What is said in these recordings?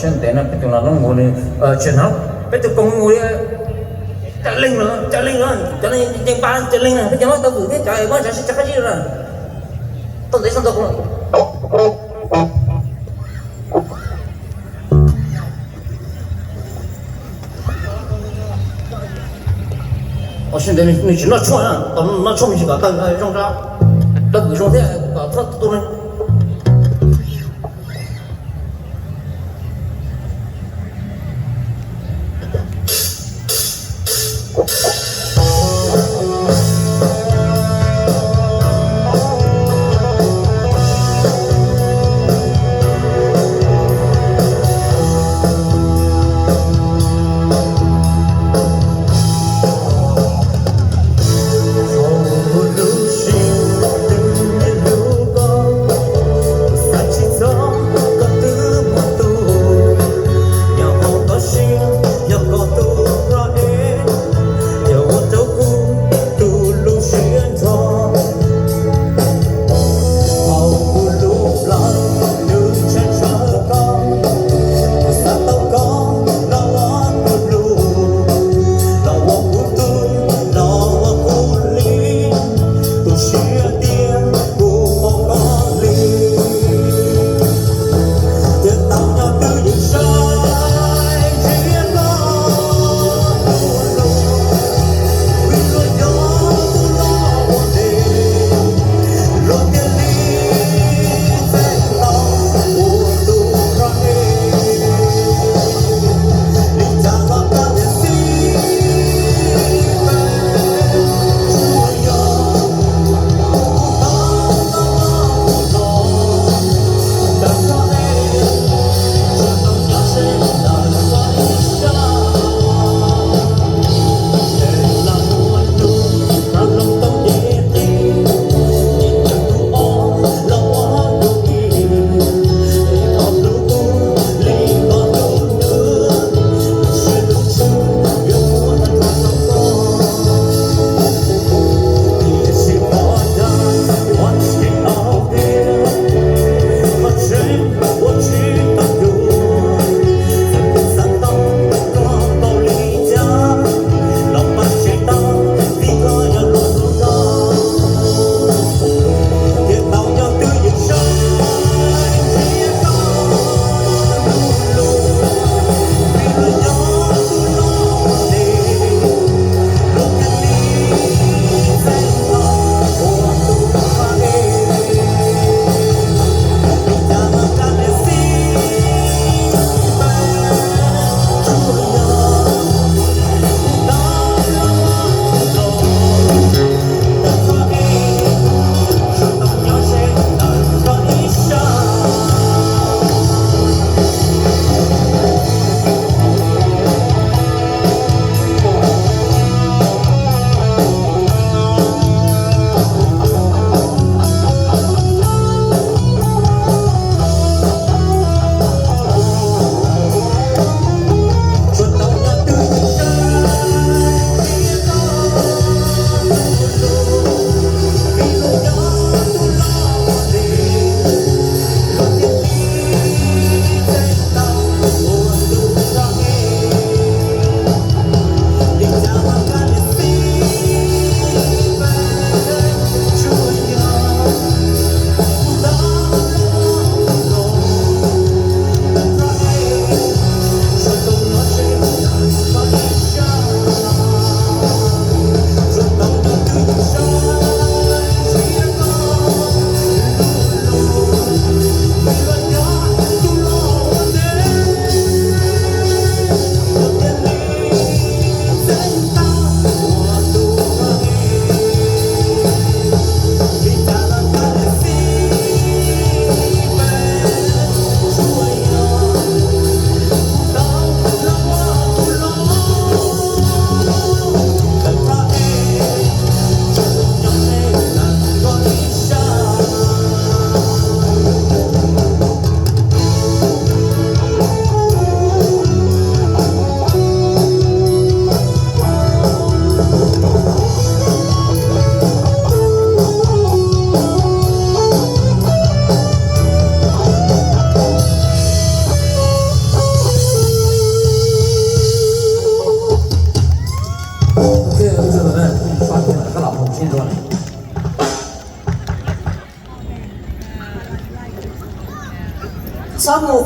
Sab ntev no peb tus no lub nkuv nws tsis hnov, peb tus koom nkuv li. Cov leeg los, cov leeg los, cov leeg nce npa, cov leeg no peb cov hlob tau vwm thiab cov muab tsav sib tsav qab zib na. Tau ntev sab ntau. Sab ntev nws tsis noj tshuaj, tau noj tshuaj me ntsis kom tau zoo, tau vwm zoo thiab kom txhob tu tu ne.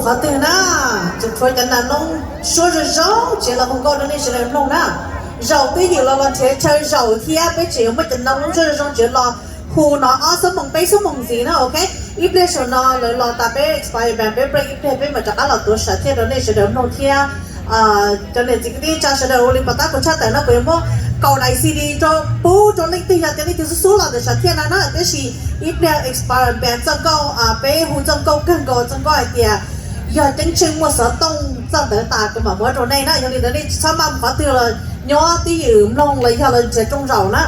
Qhov twg na, tseem tshuav cov nas noob suab zoo zoo tsev los hu nkauj rau nej sawv daws mloog na. Zaum twj ywm los los nrhiav chaw zaum thiab peb tseem yuav muaj cov nas noob suab zoo zoo tsev los hu no ob xuab moos peb xuab moos ntxiv na, ok. Ib pliag saum no lawv los tas peb expire ban peb break ib pliag peb mam rov qab los tuav sam thiaj rau nej sawv daws mloog thiab. Cov niam txiv kwv tij neej tsa sawv daws ua li pov tab kuv tshaj tawm no kuv yuav muab kaum daim C D rau pub rau leej twg yog tias leej twg xub xub los ntawm sam thiaj no na, tab sis ib pliag expire ban txoj nkauj, peb hu txoj nkauj kawg nkaus txoj nkauj hais tias yog ceeb tsheej muaj xov tooj txoj ntawd tas kuv mam muab rau nej na. Yog li ntawd nej tsis txhob maj mus qhov twg los nyob twj ywm mloog los yog los nrhiav rooj zaum na.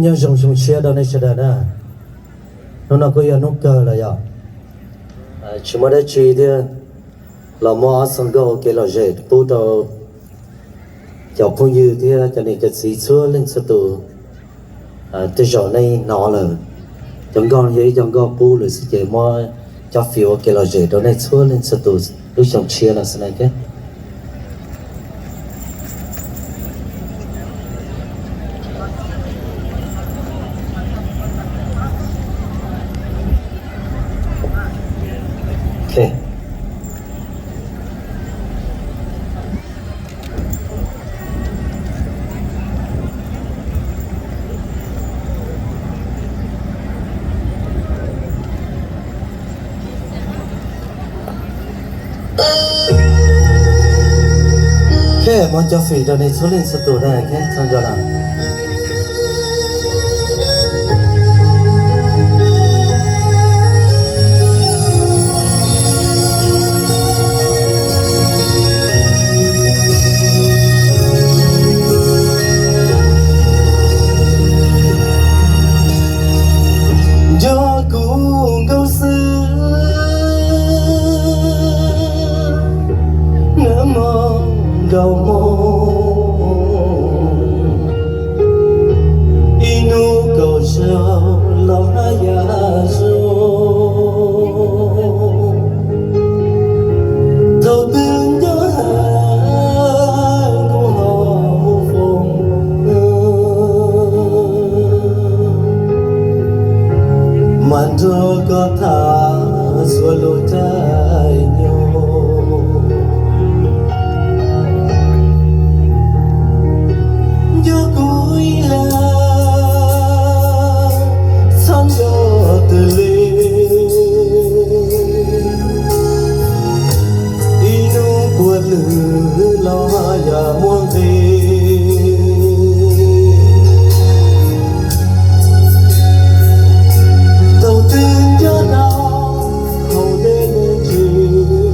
Nyob zoo xyoo tshiab rau nej sawv daws na. Hnub no kuj yog hnub kawg los yog tsis muaj dab tsi thiab, los muab ob txoj nkauj kev lom zem pub rau cov phooj ywg thiab cov niam cov txiv txhua leej txhua tus. Tej zaum nej hnov lawm, cov nkauj yog ib co nkauj qub lawm xwb ces muab cov fim ua kev lom zem rau nej txhua leej txhua tus lub xyoo tshiab no xwb na. Muab cov fim rau nej txhua leej txhua tus na, txhob nco na. Nco kuv nkauj xwb, nag hmo nkaus hmo, ib hnub kaum zaug los haj yam zoo. Thaum twg nco hab kuv ho hu foom, mas nrog koj tham txhua lub caij nyoog. Nco kuv ib leeg, txhob nco twg li, ib hnub puav leej los haj yam muaj nqis. Thaum twg nco tau hauv dej me ntsis,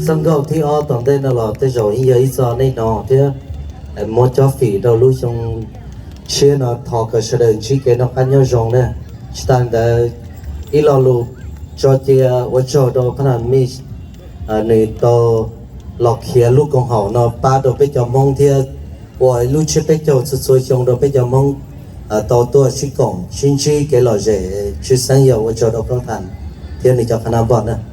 Txoj nkauj thib ob tom ntej no los tej zaum yeej yog ib txoj nej no thiab, muab cob fim rau lub xyoo tshiab no, thov kom sawv daws ntsib kev noj qab nyob zoo na. Tsis tas ntawd, ib lo lus tso cia ua tsaug rau phab naj mej, nws tau los khiav lub koom haum no pab rau peb cov Hmoob thiab ua lub tsiab peb caug txhua txhua xyoo rau peb cov Hmoob tau tuaj sib koom sib ntsib kev lom zem. Tshwj xeeb yog ua tsaug rau Phooj Tham thiab nws cov qhab nab npog na.